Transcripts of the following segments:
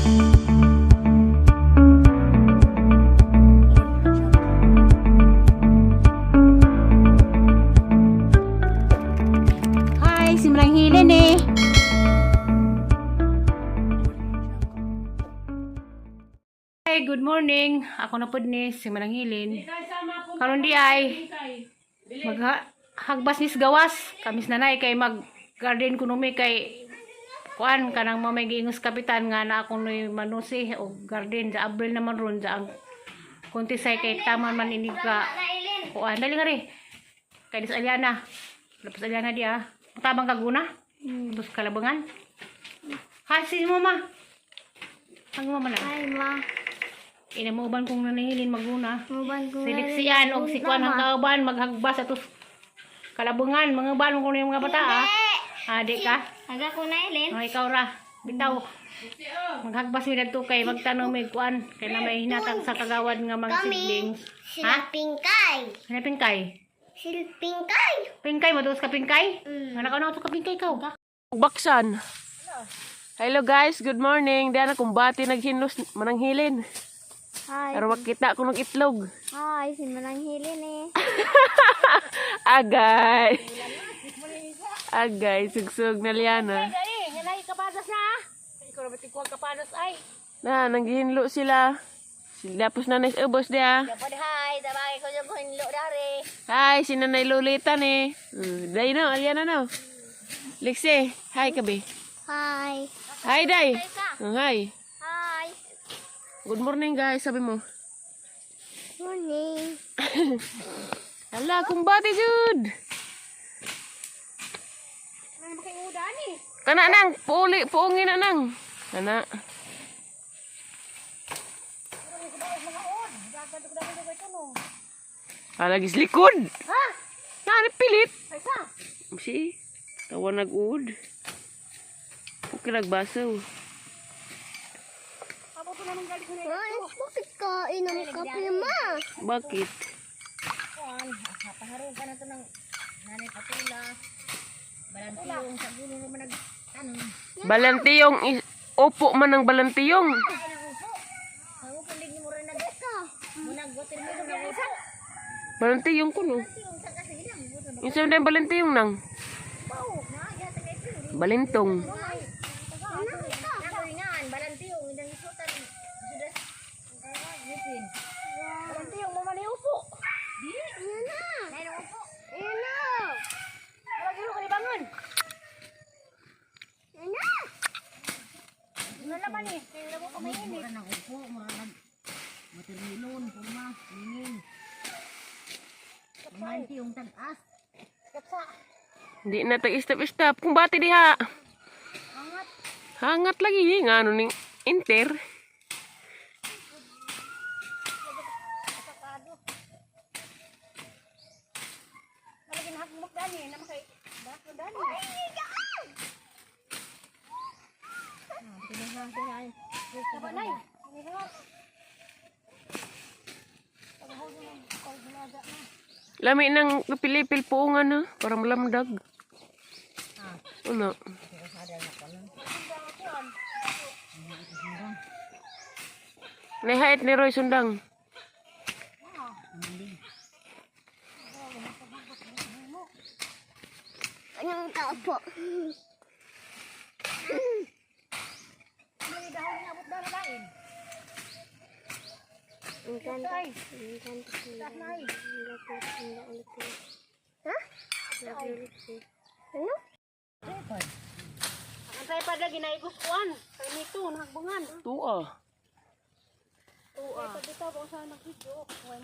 Hi, si Manang Hilin eh. Hi, good morning. Ako na pod ni si Manang Hilin. Karon di ay maghagbas nis gawas. Kamis nanay kay mag garden kuno mi kay kuan kanang mamay giingos kapitan nga na ako noy manusi og garden sa Abril naman ron sa ang kunti say kay taman man ini ka kuan dali nga ri kay dis Aliana. Lapas Aliana di ah. Tabang kaguna. Terus kalabangan. Ha, si mama. Ang mama na. Hi, ma. Ina mo uban kong nanihilin maguna. Muban ko Seleksiyan og si kuan ang kauban maghagbas atos kalabangan mga ban ko yung mga bata ah. Ah, di ka? Aga ko na, Ellen. Oh, ikaw ra. Bitaw. Maghagbas mi dadto kay magtanom mig kuan kay na may hinatag sa kagawad nga mga Kami. siblings. Sila Ha? Pingkay. Ano pingkay? Sila Pingkay. Pingkay mo ka pingkay? Mm. Anak ko na ka pingkay kaw. Baksan. Hello guys, good morning. Diyan akong bati naghinlos mananghilin. Hi. Pero makita ko ng itlog. Hi, si Manang Hilin eh. Agay. Agay, sugsug na liana. Ay, nganay kapadas na. Ah. Ikaw ra ba kapadas ay? Na, nanghihinlo sila. Sila tapos na nais ubos dia. Dapat hi, tabagay ko yung hinlo dari. Hi, si Nanay Lolita ni. Day no, Aliana no. Lexi, hi kabi. Hi. Hi, Day. Hi. Hi. Good morning guys, sabi mo. Morning. Hala, kumbati jud. Kana nang, puuli, puungin na nang. Kana. Alagis likod. Ha? Nani pilit. Si, tawa nag-uod. Okay nagbasaw. Ay, bakit ka inom kape, ma? Bakit? Balantiyong upo man ang balantiyong. Balantiyong ko no. Isa na yung balantiyong nang. Balintong. Balantiyong mo man upo. Ayan na. Ayan na. Wala gilo kalibangan. Ayan na. Ano naman eh? Kaya mo kumainit. Hindi na tag step step. Kung bati diha. Hangat lagi nga ano ning inter. Malagin hakmok dani na makay. Dako dani. Kabanay. Lami ng pilipil puungan ha. Para malamdag. Ano? Nihait ni Roy Sundang. Anong kapo? Ang ganda. Ang ganda. Ha? Ano? Ang tripod lagi na igustuan. Kay nito nagbungan. Tuwa. Tuwa. Bitaw kung saan nag-video. Uy,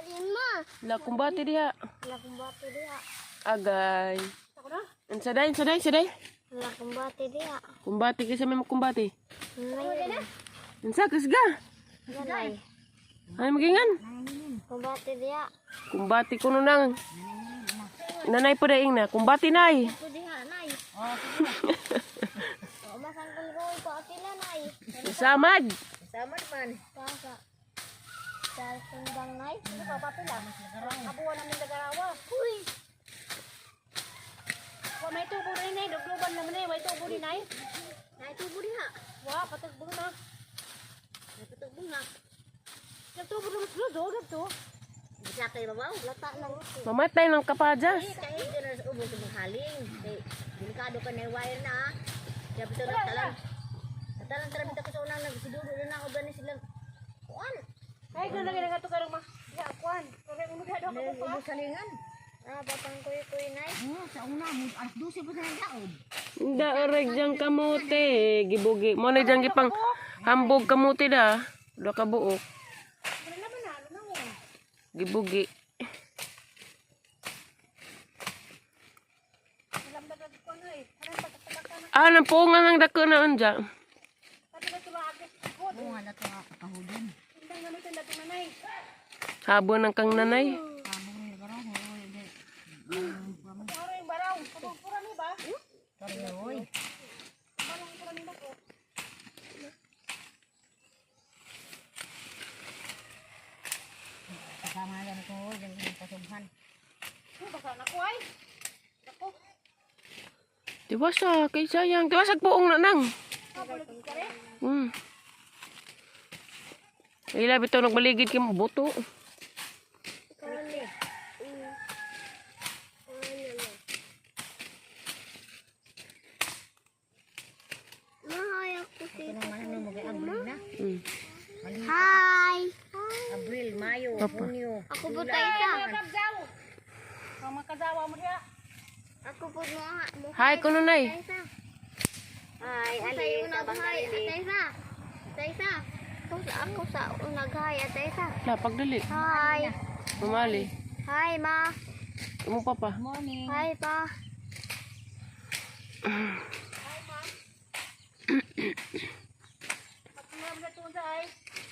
rin ma. La kumbati diha. Wala kumbate diha. Agay. Ako na. Ansaday, ansaday, ansaday. Wala kumbate diha. Kumbati kasi may kumbati. Ngayon. Ansa kasga. Ganay. Ay magingan. Kumbate diha. Kumbati kuno nang. Nanay po daing na. Kumbati nay. Ko diha nay. Oh, masangkol ko pa sila nay. Samad. Pasa. Sa sundang nay. Ano pa papila? Abuan namin dagarawa. Uy. Wa may tubo rin ay dugduban naman ay, may tubo din ay. Nay tubo diha. Wa. Napatagbong na. Napatagbong na. Nagtubo na mas ludo, to. Bisa kayo babaw. Lata lang. Mamatay ng kapajas. Kaya hindi na sa ubos ng haling. Kay delikado ka na yung wire na ah. Kaya bitaw na talang. Talang talang bitaw ko sa unang nagsidudo na ako gani silang. Kuan. Ay, gano'n lagi na nga to karong ma. Ya, kuan. Kaya mo diha daw ka pa. Ubos halingan. Ah, batang kuy-kuy nay. Sa una, alas 12 pa sa nagdaog. Da oreg jang kamote, gibugi. Mo na jang gipang hambog kamote da. Duha ka buok. Gibugi. Ah, nang punga ng dako na unja. Bunga na to nga kapahudon. Habo ng kang nanay. Karoy. Kasama lang ko, dyan yung kasubhan. Diwasa, kay sayang. Diwasa buong na nang. Ila bitaw nagbaligid kay mo buto. Hi! Abril, Mayo, Hunyo. Ako po tayo isa. Ang makazawa mo diha. Ako po mo. Hi kuno nay. Hi, Sa Ali. unag hi, atay sa. Atay sa. Ako sa unag hi, atay sa. La pagdali. Hi. Mamali. Hi, ma. Imo papa. Morning. Hi, pa.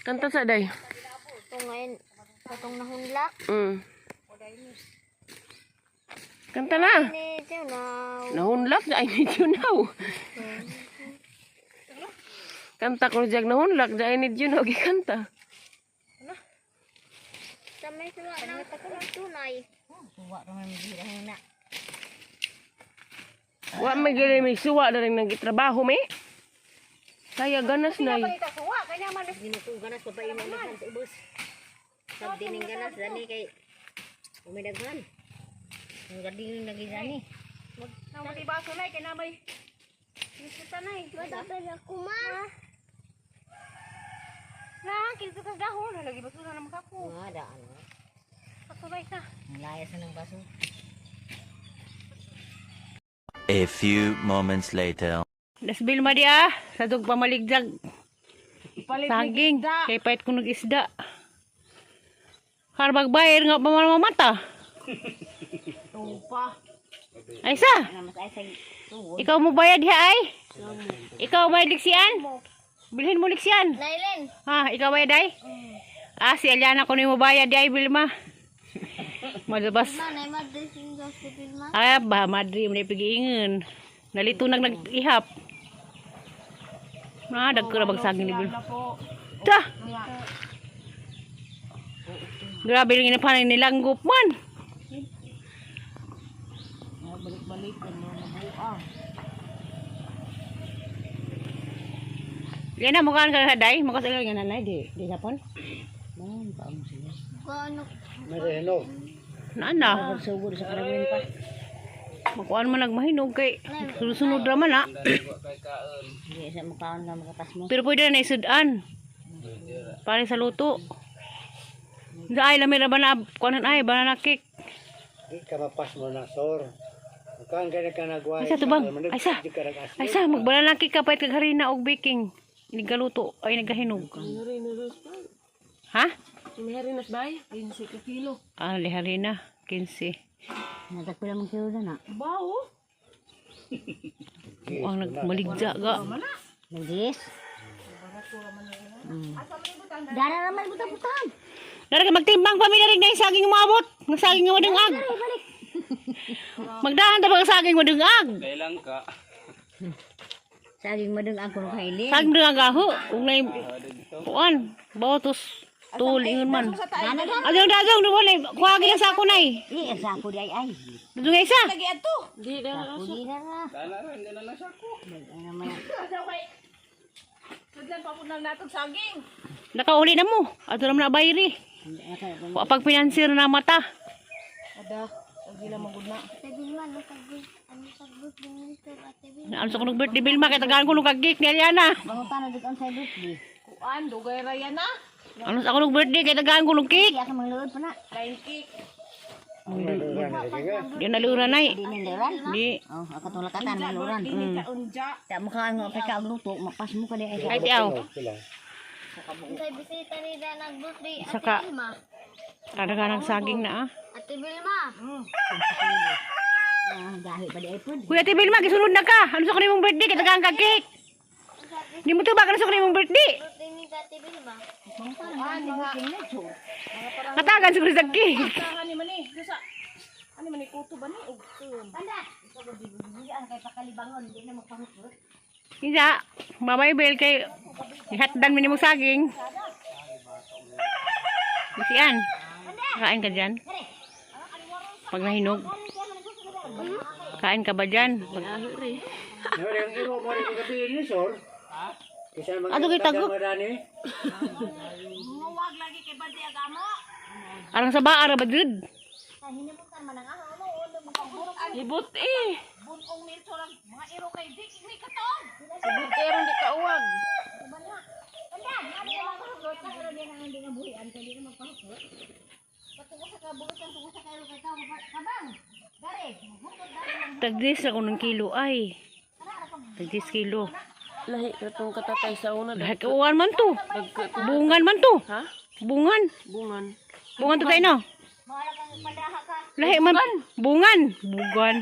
Kanta sa day. Ito ngayon, katong nahunlak. Kanta na. Need you now. Nahunlak na I need you now. Kanta ko jag nahunlak na I need you now gikanta. Sa may suwa ng tunay. Tuwa naman maghirahin na. Wa may gili may suwa na rin nagtrabaho me. Kaya ganas na. Kita suwa kanya man. Ginutuganas pa pa yung mga sa ubos. Sabdining ganas, dani kay umidaghan. Ang galing yung naging dani. Nang matibaso nay kay namay. Kinsa nay. Matapos ako, ma. Na, kinsa ka dahon lagi baso na naman kako. Mga daan. ah. Patunay sa. Ang layas na ng baso. A few moments later. Dasbil ma diya, sa dug pamaligdag. Saging, kay pait ko nag isda. Harbag bayar nga pa man mamata. Ay sa, Ano mas ay sa tuod. ikaw mo bayad ha ay? Ikaw may liksian? Bilhin mo liksian. Nailen. Ha, ikaw bayad ay? Ah, si Aliana ko mo bayad ay Bilma. Malabas. Ma, nay madressing sa si Vilma. Ay, ba, madri mo na ipigiingan. Nalito nag nag-ihap. Na, dagko na bagsagin ni Bilma. Ta! Grabe yung inapanan nilanggop man. Balik-balik ang mga buang. Yan na, mukhaan ka na day. Mukha sa nga nanay, di sapon. Mga paong sila. Gaano Na na. Sugod sa karamihan pa. Makuan man nagmahinog kay sunod-sunod raman na. Hindi sa mukhaan na makapasmo. Pero pwede na isudan. Para sa luto. Ay, lami ra ba na kuanan ay banana cake. Di ka mapas mo na, sor. Mukhang ka ka nagway. Ay sa tubang. Ay sa. Ay sa, magbanana cake ka pahit kag harina og baking. Nagaluto ay nagahinog. Ha? May bay? 15 ka kilo. Ah, liharina 15. Nagkapila mong kilo na na. Bao. Ang nagmaligja ga. Nagis. Dara naman buta-butan. Dara ka magtimbang pa mi rin na saging umabot. Nga saging nga madungag. Magdahan ta ba ang saging madungag? Saging madung ang kuno kaili. Saging madungag aho. Ug nay kuan, bawa tos tuol ingon man. Adong dagong duwa nay kuha gid sa ako nay. Eh, sa ako di ay ay. Dungay isa. Di na Ako di na ra. Dana ra, hindi na na sa ako. Nakauli na mo. Ato naman na bayri. Wa pag financier na mata. Ate Vilma, ano sa birthday ni Sir Ate Vilma? Ano sa kunong birthday Vilma kay tagaan ko nung kagik ni Ariana. Bangutan na dito ang sa birthday. Ano sa kunong birthday kay tagaan ko nung cake. Kaya ka mangluod pa na. Di na lura nay. Di ninduran. Di. Oh, ako tong lakatan mangluran. Ta mo ka nga pa ka luto, mapas mo ka di ay. Ay tiaw. Sila. Sa bisita ni Dan nag-birthday Ate Saka- Vilma. Kadagan ng saging na ah. Ate Vilma. Ah, gahi pa di ay pud. Kuya Ate Vilma, gisunod na ka. Ano sa kunong birthday kay tagaan ka cake. Di mo to ba ano sa kunong birthday? Birthday ni Ate Vilma. Katagan siguro sa cake. Isa, Mamay Bel kay ihatdan mi nimo saging. Bisian. Kain ka dyan? Pag nahinog. Kain ka ba dyan? Pag... Nori ang imo mo rin gabi ni sor. Kaysa mga Ano kay tago? Marani. Arang sa ba, ara ba dud? Ibot eh. Bunong nito lang mga iro kay di ni katong. Ibot eh ron di kauwag. Tagdis ako ng kilo ay. Tagdis kilo. Lahi ka tong katatay sa una. Lahat kauwan man to. Bungan man to. Ha? Bungan. Bungan. Bungan to tayo no? Lahi man. Bungan. Bungan.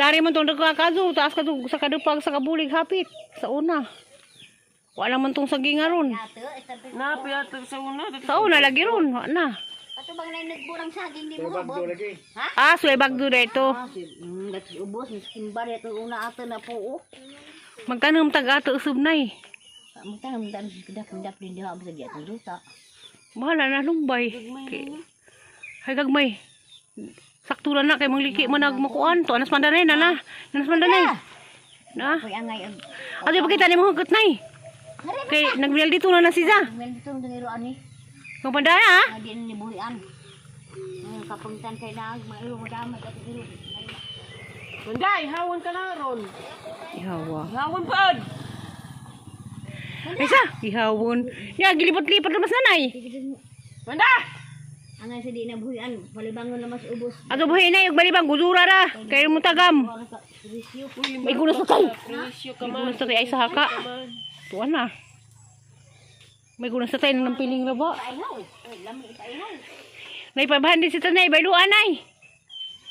Dari man tong nagkakazo. Taas ka to sa kadupag sa kabulig hapit. Sa una. Wala man tong saging aron. Napi ato sa una. Sa una lagi ron. Wala na. Ato bang nay nagburang saging di Pero mo bagdo lagi. Ah, suway bagdo na ito. Ah, si dati ubos ni kimbar ito una ato na po. Oh. Magkano ang tag-ato usub nay? Mo tan kedap kedap din diha sa di atong duta. Bahala na lumbay. Hay gagmay. Sakto na na kay mangliki man nagmakuan to anas mandanay na na. Anas mandanay. Na. Koy angay ag Ato pakita nimo hugot nay. Kay nagbial dito na na siya. mel dito ng iro ani. Kung pandana ha. Nga di ni buhian. Ang kapungtan kay na mailo mo damay ato iro. Manday, hawon ka na ron. Ihawa. Hawon paod. Ay sa, ihawon. Ya gilipot-lipot na mas nanay. Manda! Angay sa di na buhian, palibangon na mas ubos. Ato buhi nay ug balibang gudura ra kay mo tagam. Wala ka risyo. May gunos na kay. Presyo ka May man. gunos na kay ay sa haka. Tuan na. May gunos na tayo ng piling ra ba. Ay, lami ay. Nay pabahan din si tanay, bayluan nay.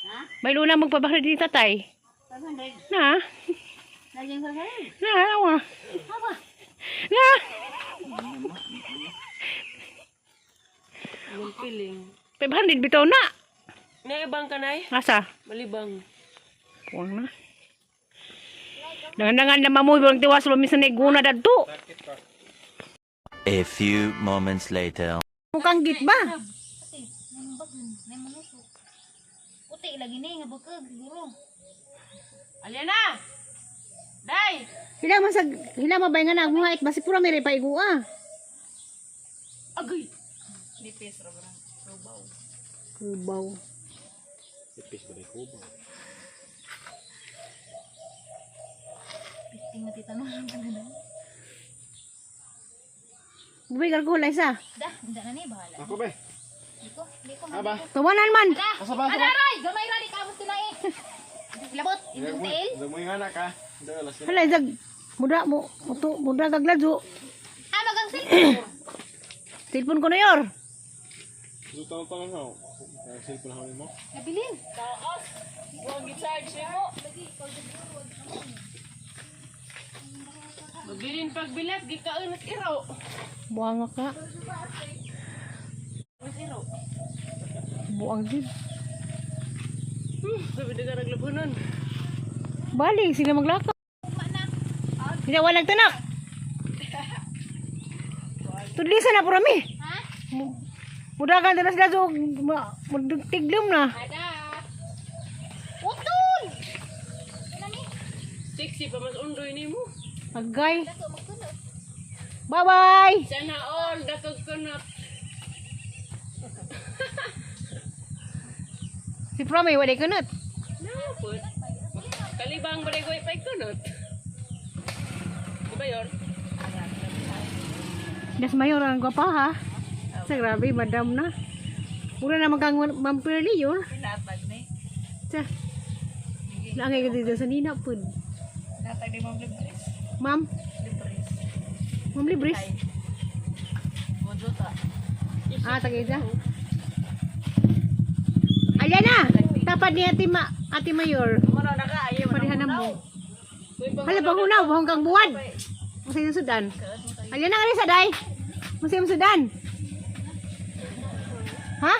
Ha? Bayluan na magpabahan din si tatay. 500. Na. Lagyan ko sa Na, awa. Na. Yung piling. 500 bitaw na. Naibang ka nay? Asa? Malibang. Puang na. Dangan-dangan na mamuhi walang tiwas minsan na iguna dadto. A few moments later. Mukhang git ba? Puti lagi ni nga bukog siguro. Aliana! Day! Hila man sa hila mabay nga na mga basi pura mere pa igua. Agay! Kubaw. Ipis ba kubo? Tingnan tita no. Bubig alkohol ay sa. Da, hindi na ni bahala. Ako ba? Diko, diko. Aba. Tawanan man. Asa ba? Aray, gamay ra di kabot na eh. Labot, imong tail. Damoy nga na ka. Dala sila. Hala zag muda mo muto muda kagladyo. Ah, magang cellphone. Cellphone ko na yor. Lutang tang ho. Cellphone ho mo. Nabilin. Huwag i-charge mo. Mabilin pagbilat, gikaon at iro. Buang ka. Buang din. Sabi na ka naglabunan. Bali sila maglakaw. Hindi walang tanak. Tudlisa na pura mi. Ha? Mudagan na sila so tiglom na. Utol. Sexy pa mas undoy ni mo. Agay. Bye-bye! Sana all dakog kunot. Si Prome, wala kunot. Napot. Kalibang ba ko ipay kunot? Di ba yun? Das mayor ang gwapa ha. Sa grabe, madam na. Mura na magkang Ma'am Pearly yun. Sa. Naangay ko dito sa Nina pud. Ma'am. Ma'am Libris. Ah, tagay isa. Ayan na! Tapad ni Ate, Ma Ate Mayor. Parihan na mo. Hala, bangunaw, bahong kang buwan. Masay yung sudan. Ayan na nga sa day. Masay yung sudan. Ha?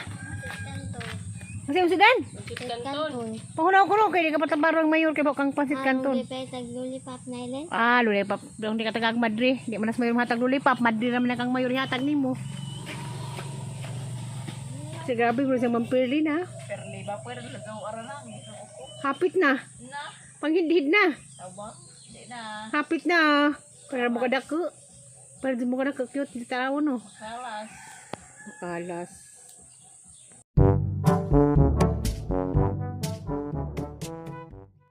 Masay yung sudan? Kanton. Pangunaw ko ro, kay di ka patabarong mayor kay kang pansit kanton. Lipay tag lollipop na ilan. Ah, lulipap. Dong di ka tagag madre. Di man nas mayor hatag lulipap. Madre naman na kang mayor hatag nimo. Sa grabe bro sa Ma'am Pearly na. Hapit na. Panghindhid na. Hapit na. Para mo kadako. Para di mo kadako cute di tarawon no. Kalas. Kalas.